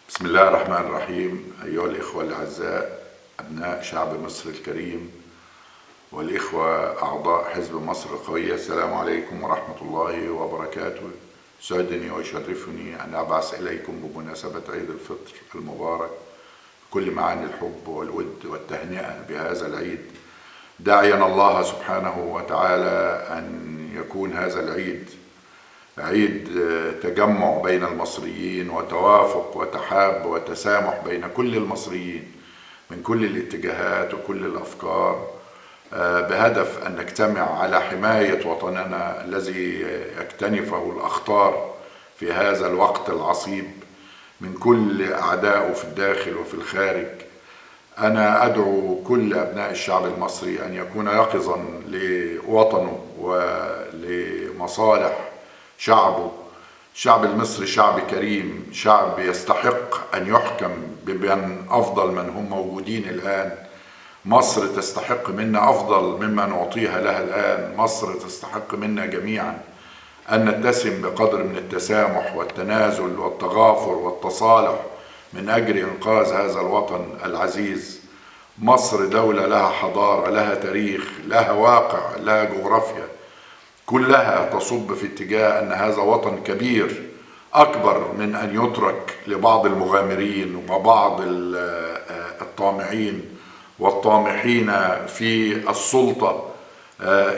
بسم الله الرحمن الرحيم. أيها الإخوة الأعزاء، أبناء شعب مصر الكريم والإخوة أعضاء حزب مصر القوية، السلام عليكم ورحمة الله وبركاته. يسعدني ويشرفني أن أبعث إليكم بمناسبة عيد الفطر المبارك كل معاني الحب والود والتهنئة بهذا العيد، داعيا الله سبحانه وتعالى أن يكون هذا العيد عيد تجمع بين المصريين وتوافق وتحاب وتسامح بين كل المصريين من كل الاتجاهات وكل الأفكار، بهدف أن نجتمع على حماية وطننا الذي يكتنفه الأخطار في هذا الوقت العصيب من كل أعدائه في الداخل وفي الخارج. أنا أدعو كل أبناء الشعب المصري أن يكون يقظا لوطنه ولمصالح شعبه. الشعب المصري شعب كريم، شعب يستحق أن يحكم بأن أفضل من هم موجودين الآن. مصر تستحق منا أفضل مما نعطيها لها الآن. مصر تستحق منا جميعا أن نتسم بقدر من التسامح والتنازل والتغافر والتصالح من أجل إنقاذ هذا الوطن العزيز. مصر دولة لها حضارة، لها تاريخ، لها واقع، لها جغرافيا، كلها تصب في اتجاه أن هذا وطن كبير أكبر من أن يترك لبعض المغامرين وبعض الطامعين والطامحين في السلطة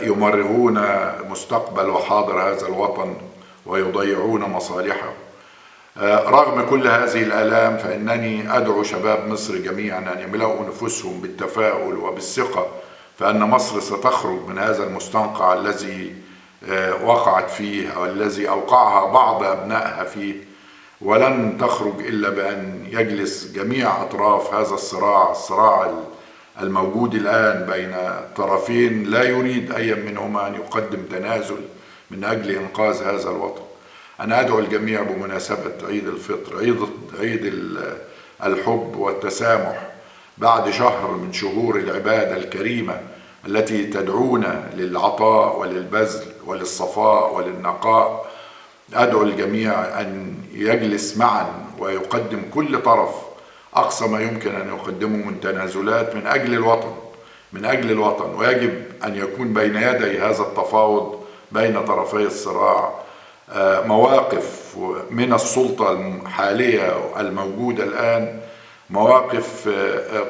يمرغون مستقبل وحاضر هذا الوطن ويضيعون مصالحه. رغم كل هذه الآلام فإنني أدعو شباب مصر جميعا أن يملأوا نفوسهم بالتفاؤل وبالثقة، فإن مصر ستخرج من هذا المستنقع الذي وقعت فيه أو الذي أوقعها بعض أبنائها فيه، ولن تخرج إلا بأن يجلس جميع أطراف هذا الصراع الموجود الآن بين طرفين لا يريد أي منهما أن يقدم تنازل من أجل إنقاذ هذا الوطن. أنا أدعو الجميع بمناسبة عيد الفطر، عيد الحب والتسامح، بعد شهر من شهور العبادة الكريمة التي تدعونا للعطاء وللبذل وللصفاء وللنقاء. أدعو الجميع أن يجلس معا ويقدم كل طرف أقصى ما يمكن أن يقدمه من تنازلات من أجل الوطن، ويجب أن يكون بين يدي هذا التفاوض بين طرفي الصراع مواقف من السلطة الحالية الموجودة الآن، مواقف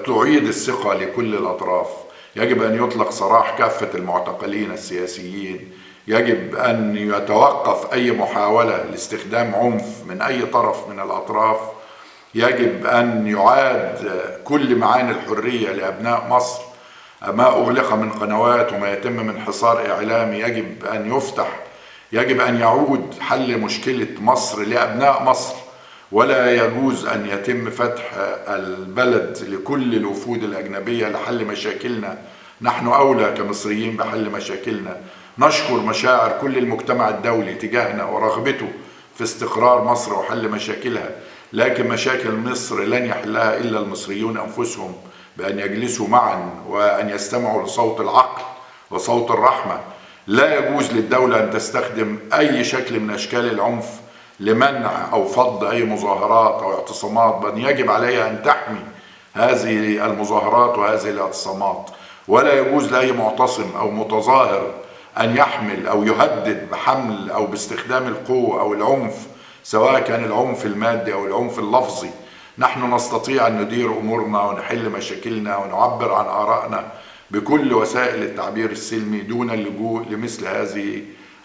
تعيد الثقة لكل الأطراف. يجب أن يطلق سراح كافة المعتقلين السياسيين، يجب أن يتوقف أي محاولة لاستخدام عنف من أي طرف من الأطراف، يجب أن يعاد كل معاني الحرية لأبناء مصر. ما أغلق من قنوات وما يتم من حصار إعلامي يجب أن يفتح، يجب أن يعود حل مشكلة مصر لأبناء مصر، ولا يجوز أن يتم فتح البلد لكل الوفود الأجنبية لحل مشاكلنا. نحن أولى كمصريين بحل مشاكلنا. نشكر مشاعر كل المجتمع الدولي تجاهنا ورغبته في استقرار مصر وحل مشاكلها، لكن مشاكل مصر لن يحلها إلا المصريون أنفسهم بأن يجلسوا معا وأن يستمعوا لصوت العقل وصوت الرحمة. لا يجوز للدولة أن تستخدم أي شكل من أشكال العنف لمنع أو فض أي مظاهرات أو اعتصامات، بل يجب عليها أن تحمي هذه المظاهرات وهذه الاعتصامات. ولا يجوز لأي معتصم أو متظاهر أن يحمل أو يهدد بحمل أو باستخدام القوة أو العنف، سواء كان العنف المادي أو العنف اللفظي. نحن نستطيع أن ندير أمورنا ونحل مشاكلنا ونعبر عن آرائنا بكل وسائل التعبير السلمي دون اللجوء لمثل هذه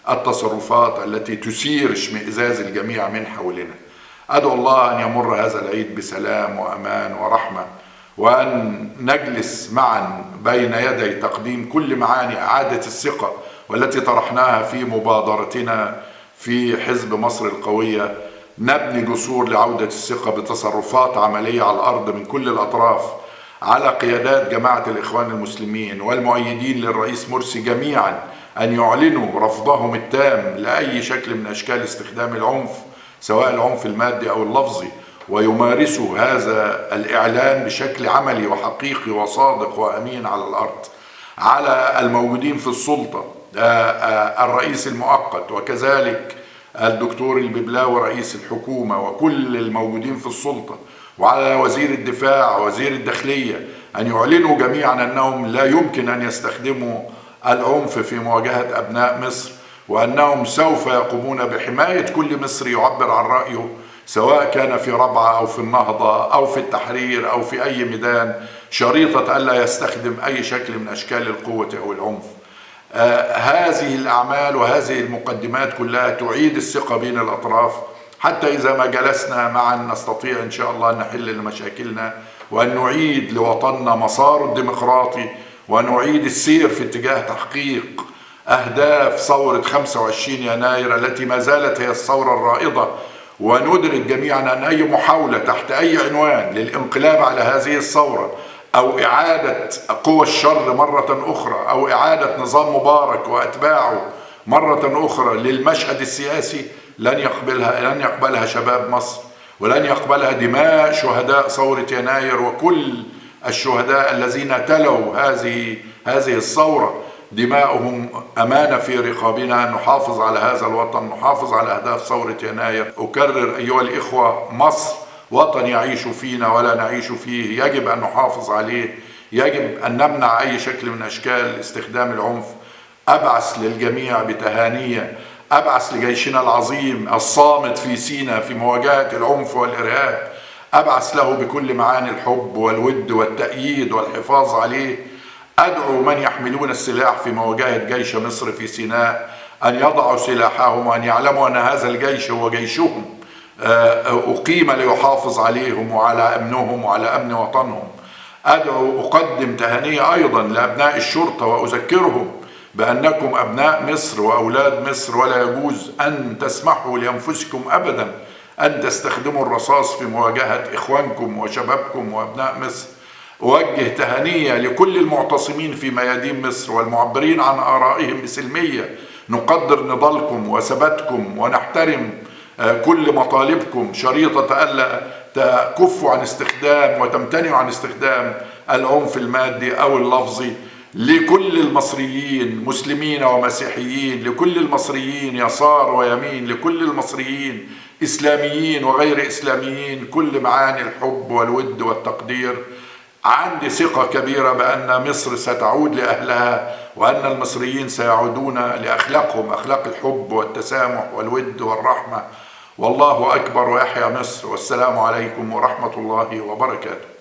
التصرفات التي تثير اشمئزاز الجميع من حولنا. أدعو الله أن يمر هذا العيد بسلام وأمان ورحمة، وأن نجلس معا بين يدي تقديم كل معاني إعادة الثقة والتي طرحناها في مبادرتنا في حزب مصر القوية. نبني جسور لعودة الثقة بتصرفات عملية على الأرض من كل الأطراف، على قيادات جماعة الإخوان المسلمين والمؤيدين للرئيس مرسي جميعا أن يعلنوا رفضهم التام لأي شكل من أشكال استخدام العنف، سواء العنف المادي أو اللفظي، ويمارسوا هذا الإعلان بشكل عملي وحقيقي وصادق وأمين على الأرض. على الموجودين في السلطة، الرئيس المؤقت وكذلك الدكتور الببلاوي رئيس الحكومة وكل الموجودين في السلطة، وعلى وزير الدفاع ووزير الداخلية أن يعلنوا جميعا أنهم لا يمكن أن يستخدموا العنف في مواجهة أبناء مصر، وأنهم سوف يقومون بحماية كل مصري يعبر عن رأيه، سواء كان في ربعة أو في النهضة أو في التحرير أو في أي ميدان، شريطة ألا يستخدم أي شكل من أشكال القوة أو العنف. هذه الأعمال وهذه المقدمات كلها تعيد الثقة بين الأطراف، حتى إذا ما جلسنا معا نستطيع إن شاء الله أن نحل مشاكلنا وأن نعيد لوطننا مساره الديمقراطي، ونعيد السير في اتجاه تحقيق أهداف ثورة 25 يناير التي ما زالت هي الثورة الرائدة. وندرك جميعا أن أي محاولة تحت أي عنوان للانقلاب على هذه الثورة أو إعادة قوى الشر مرة أخرى أو إعادة نظام مبارك وأتباعه مرة أخرى للمشهد السياسي لن يقبلها شباب مصر، ولن يقبلها دماء شهداء ثورة يناير وكل الشهداء الذين تلوا هذه الثورة. دماؤهم أمانة في رقابنا، نحافظ على هذا الوطن، نحافظ على أهداف ثورة يناير. أكرر أيها الإخوة، مصر وطن يعيش فينا ولا نعيش فيه، يجب أن نحافظ عليه، يجب أن نمنع أي شكل من أشكال استخدام العنف. أبعث للجميع بتهانية، أبعث لجيشنا العظيم الصامت في سيناء في مواجهة العنف والإرهاب، أبعث له بكل معاني الحب والود والتأييد والحفاظ عليه. أدعو من يحملون السلاح في مواجهة جيش مصر في سيناء أن يضعوا سلاحهم وأن يعلموا أن هذا الجيش هو جيشهم، أقيم ليحافظ عليهم وعلى أمنهم وعلى أمن وطنهم. أقدم تهانية أيضا لأبناء الشرطة وأذكرهم بأنكم أبناء مصر وأولاد مصر، ولا يجوز أن تسمحوا لأنفسكم أبدا أن تستخدموا الرصاص في مواجهة إخوانكم وشبابكم وأبناء مصر. أوجه تهانية لكل المعتصمين في ميادين مصر والمعبرين عن آرائهم بسلمية. نقدر نضالكم وثباتكم ونحترم كل مطالبكم، شريطة ألا تكفوا عن استخدام وتمتنعوا عن استخدام العنف المادي أو اللفظي. لكل المصريين مسلمين ومسيحيين، لكل المصريين يسار ويمين، لكل المصريين إسلاميين وغير إسلاميين، كل معاني الحب والود والتقدير. عندي ثقة كبيرة بأن مصر ستعود لأهلها، وأن المصريين سيعودون لأخلاقهم، أخلاق الحب والتسامح والود والرحمة. والله أكبر، ويحيى مصر، والسلام عليكم ورحمة الله وبركاته.